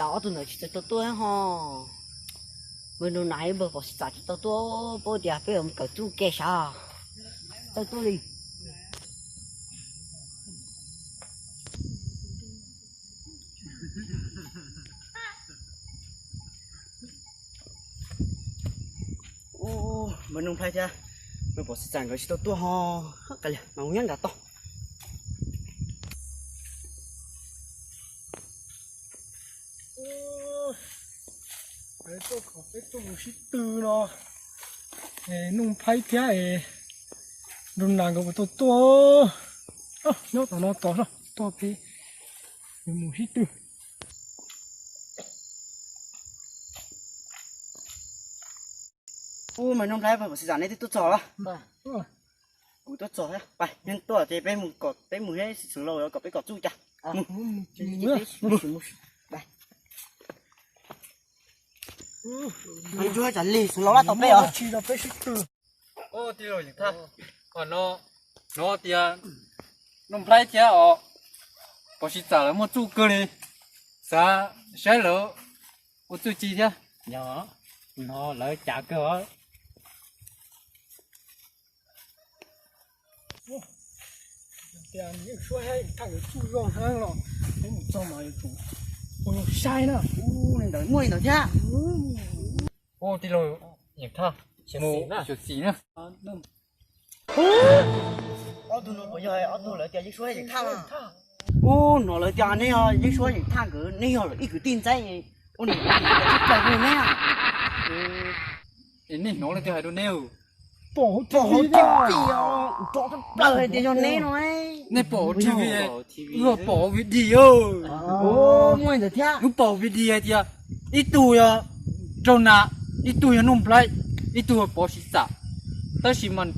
Ob tug ntawd tsis tau tuaj ho. Mus nug nas npawg Pov Siv Txam tsis tau tuaj, paub tias peb mus kawm txuj ke sav. Tau tuaj li. Npawg Nuj Nplhaib thiab npawg Pov Siv Txam nkawd tsis tau tuaj ho. Mas mus nyob nram toj. Peb tuaj kom peb tuaj mus sib tw no, Nuj Nplhaib thiab Nraug Nas nkawd puas tau tuaj? Nyob tom no tos tuaj peb mus sib tw. Ub, mas Nuj Nplhaib, Pov Siv Txam, nej twb tuaj txog los? Kuv tuaj txog, pais, nej tuaj ces peb mus kom peb mus thiab xeev laus kom peb kom txuj cas. Ntsuag tsam li xeev laus lab tau peb os. Tij laug Yeem Thaj, qhov no hnov tias Nuj Nplhaib thiab os Pov Siv Txam lawv muaj txuj kawg li, xav saib lawv ua txuj ci thiab. Yog, no lawv cas kawg os. Tias Yeej Suab thiab Yeem Thaj nkawd txuj zoo heev los, peb mus txog mas yuav tsum ua zoo saib na. Ub, li ntawd muaj li ntawd thiab. Ub, tij laug Yeem Thaj, mus xyuam xim na. Ob tug no puas yog ob tug lawv tias Yeej Suab Yeem Thaj? Ub, hnov lawv tias neb yog Yeej Suab Yeem Thaj nkawd, neb yog lawv ib kwv tij ntxaib, ua niam tsis plaws rau neb. Es nej hnov leej twg hais rau neb? Pom hauv T V, rov plaws hais tias yog neb no. Nej pom hauv T V, wb pom hauv video. Muaj ntawd thiab. Wb pom hauv video hais tias ib tug yog Nraug Nas, ib tug yog Nuj Nplhaib, ib tug yog Pov Siv Txam. Tab sis mas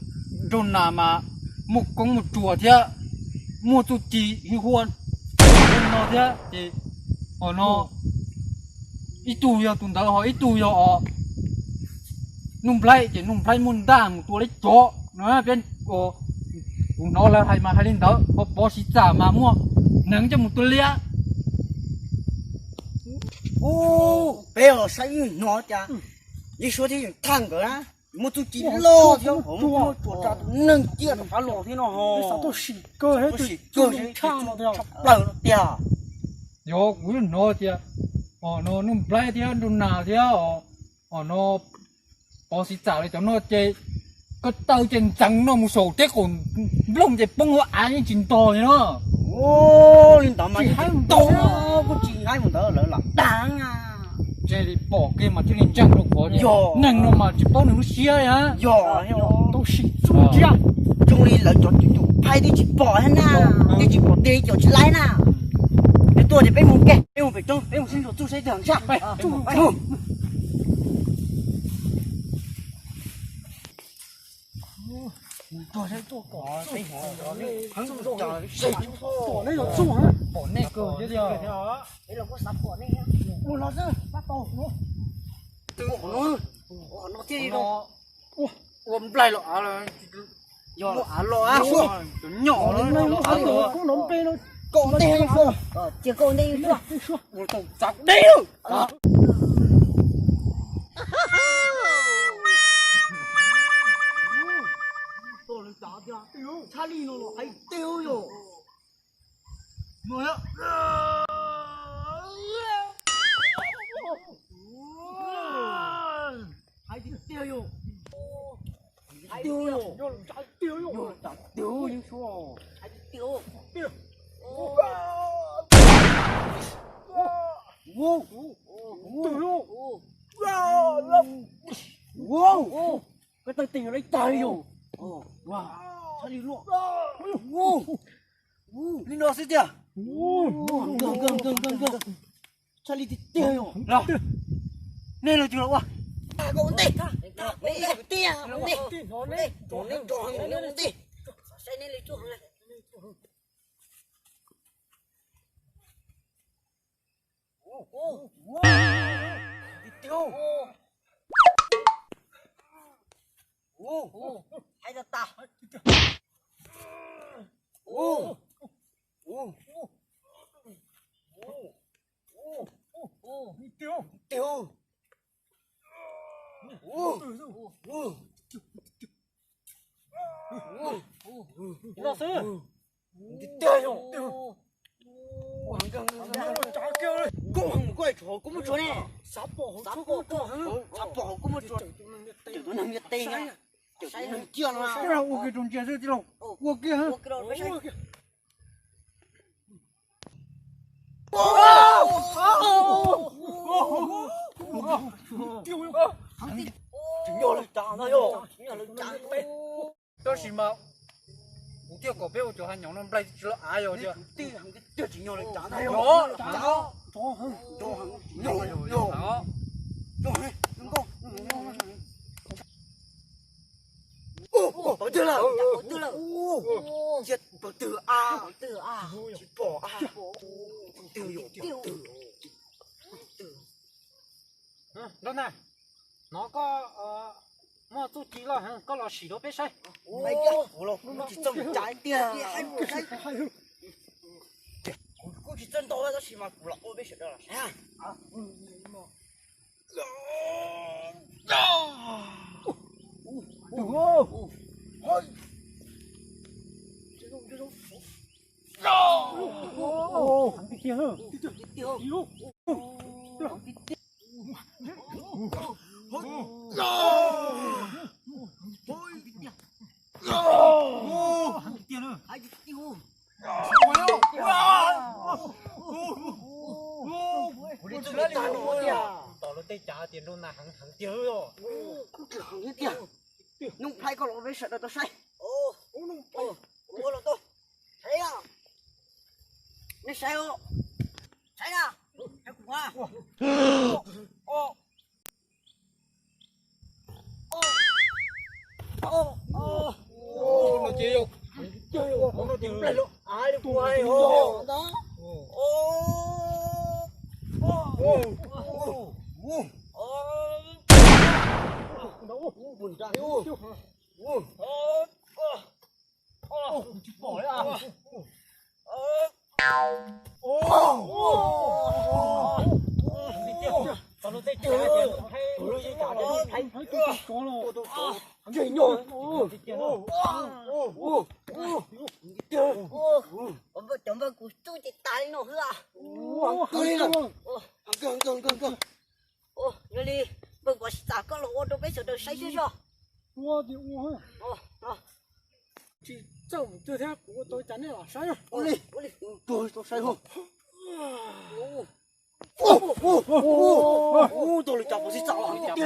Nraug Nas mas muaj koob muaj ruam thiab muaj txuj ci hwj huaj no thiab ces, ho no ib tug yog tus ntawd ho ib tug yog os Nuj Nplhaib ces Nuj Nplhaib muaj ntaj mus tua liab tsov no. Peb, kuv hnov lawv hais mas hais li ntawd, ho Pov Siv Txam mas muaj hneev coj mus tua liab. Ub, peb os saib hnov cas Yeej Suab thiab Yeem Thaj nkawd na muaj txuj ci loj thiab muaj ruam tsa tus neeg ciaj rov qab los thiab no. Txuj sim kawg, tshaj plaws no tiag. Yog kuv hnov tias, os no Nuj Nplhaib thiab Nraug Nas thiab, os no Pov Siv Txam lawv cov no ces ko taw ces ntxeev no mus saum teb qaum nplooj ces poob hauv av yeej tsis ntog li no. Li ntawd mas tsis haib mus ntawd, kuj tsis haib mus ntawd lawv los dag. Tsis li pom kiag mas thiaj li ntseeg rau qhov tias neeg no mas tsis paub nws lub siab li. Yog, tau sim txuj ntsia. Zoo li lawv cov tus tus phaib twb tsis pom thiab na, twb tsis pom tiag li cov tsis laib na. Peb tuaj ces peb mus ke, peb mus pem roob, peb mus sib ntsuas txuj saib twg ntshai. Pom nej yog txuj, ua los xwb, pab tau no. Twb no thiaj li no. Ua nplaig los av, yog los av los, cov nyom los av los. Koj ua ntej, cia koj ua ntej, ua tau txav deb. Txhaj li no los hais tiag yog. Hais tiag tiag yog. Hais tiag yog. Yog tiag yog. Yog tiag yog, Yeej Suab. Hais tiag tiag. Koj tawg tes yuav lawv tag li yog. Txhaj li luaj. Li no xwb tiag. Nkag nkag nkag nkag nkag. Txhaj li tiag tiag yog. Los, nej los tsis los ua. Koj ua ntej, ua ntej, ua ntej, ua ntej. Hais tag tas. Tiag. Los xwb. Tiag yog. Koj muab tsuav ne. Xav pom hauv koj muab tsuav. Cawm tus neeg ntiaj teb, cawm tus neeg ciaj no. Ua kiag rau ntsia xwb tij laug. Ua kiag. Tsis nyob lawv tsav no yog. Tab sis mas kuv thiaj kom peb ua cov hav nyoom no nplaig tsis lawv av yog tiag. Tiag tsis nyob lawv tsav no yog. Pov twg lawm? Pov twg a? Tsis pom a. Pov twg yog pov twg? Nrog na, hnov koj muaj txuj ci loj heev, koj los sim rau peb saib. Kuv los kuv tsis txawj mus tsav tiag. Kuv kuj tsis txawj ntau tab sis mas kuv los ua peb sawv daws los saib. Tom lawv tej cav tias nrog na heev heev tiag. Nuj Nplhaib, koj los peb sawv daws tau saib. Kuv los tau. Saib, nej saib os. Saib na. Saib kuv. No ces yog, no ces nplaig lawv av li kuv hais os. Tsis pom li. Cov npawg kuv txuj ces tas li no xwb. Yog li, npawg Pov Siv Txam, koj los ua rau peb sawv daws saib seb zog. Ua tias ua, tsis txawj mus twg thiab, kuv ua tau cas nej los saib. Ua li, ua li, tau saib. Ua tau li cas Pov Siv Txam los tiag tiag.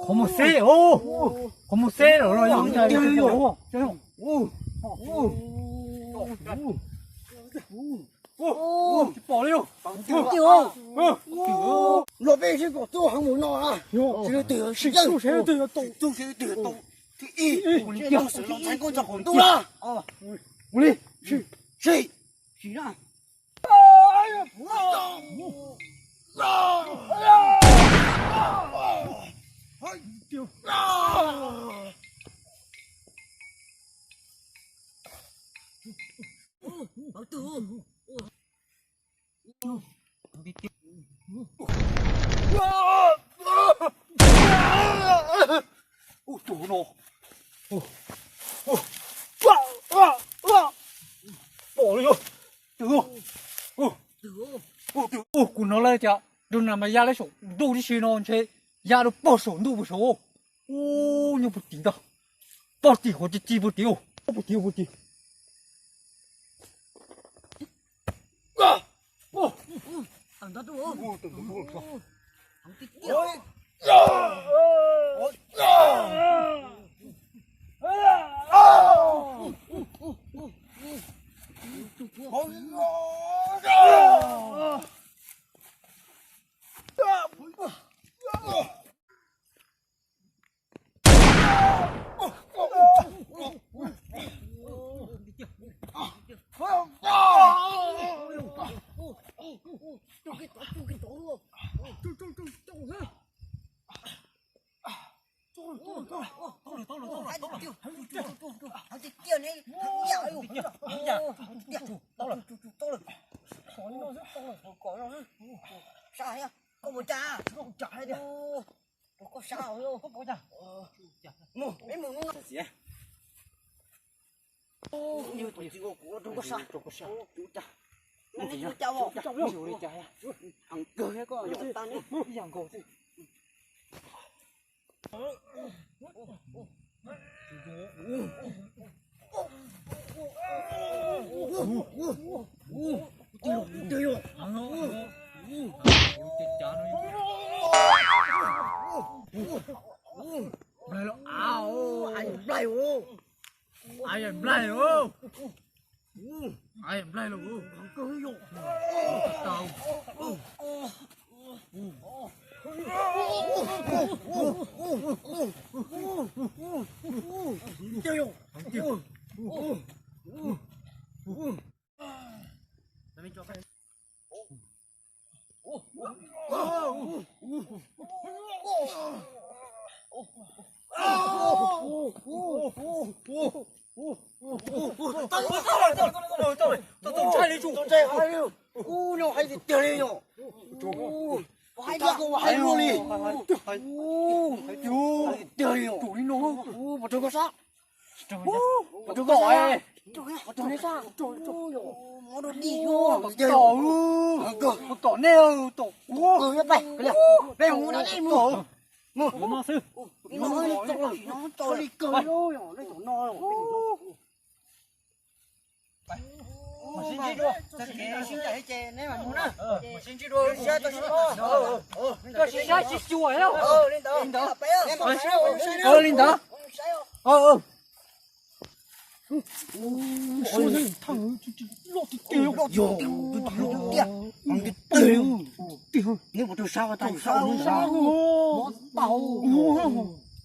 Qhov muag xeb, qhov muag xeb los los yog cas li. Tsis pom li. Los peb sib kom txuj heev mus no a. Seb leej twg yog sib yeej, seb leej twg yog tau, seb leej twg yog tau thib ib. Sim los ntxhais nkauj ntxog qaum ntuj na. Ua li, sim, sim na. Ua, tus no. Pom li. Ua, kuv hnov lawv tias nrog nas mas ya lawv saum ntuj tib si no ntshe ya rau pog saum ntuj puas saud. Ua, nyob puag tim ntag. Pog tim qhov ci ci puag tim, pog tim puag tim. Koj mus cas? Koj sab os. Mus, peb mus hnub no. Rau koj sab. Rau koj sab. Heev kawg thiab koj. Nplaig los av, ai nplaig os. Ai nplaig os. Ai nplaig los. Tau. Ub, no hais tiag tiag li no. Ub, hais tiag, hais luaj li. Ub, hais tiag tiag li no. Ub, pov rau koj sab. Pov rau koj sab. Pov rau nej sab. Ub, mov rau dij, ub, hais tiag. Pov tom nej, tom. Peb mus no nej mus. Mus no xwb. Li kawg li, nej tom no. Koj sib saib sib xyuas. Li ntawd.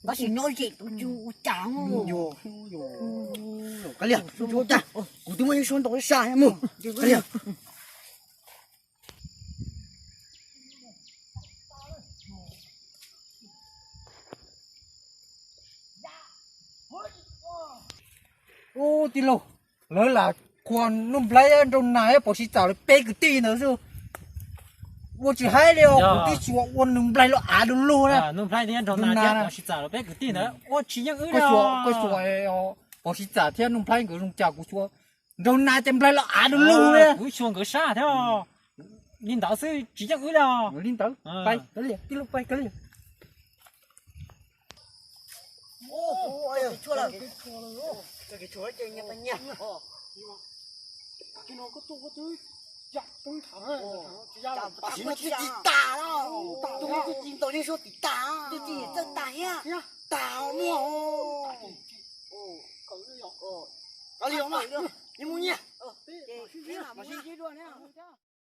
Tab sis nyob ze tus tsw ua cas. Kav liam, kuv twb muaj ib suab ntau ib sab mus. Kav liam. Ub, tij laug, lawv lam qhuas Nuj Nplaib nraug nas pom siv txam lawv peb kwv tij ntawd xwb. Ua tsis haib li os, kuv twb xyuas ua Nuj Nplaib los av du lug na. Nuj Nplaib thiab nraug nas pom siv txam lawv peb kwv tij ntawd ua tsis yeej wb li. Koj xyuas pom siv txam thiab Nuj Nplaib nkawd zoo cas, kuv xyuas nraug nas ces Nplaib los av du lug li. Kuv xyuas nkawd sab thiab. Li ntawd xwb tsis yeej wb li. Li ntawd, pais, tij laug, pais, kav liam. Tab sis no twb tsis tas, twb tsis tau li suab tsis tas, twb tsis txawj tas thiab. Tas muaj. Kav liam mas, nyias mus nyias.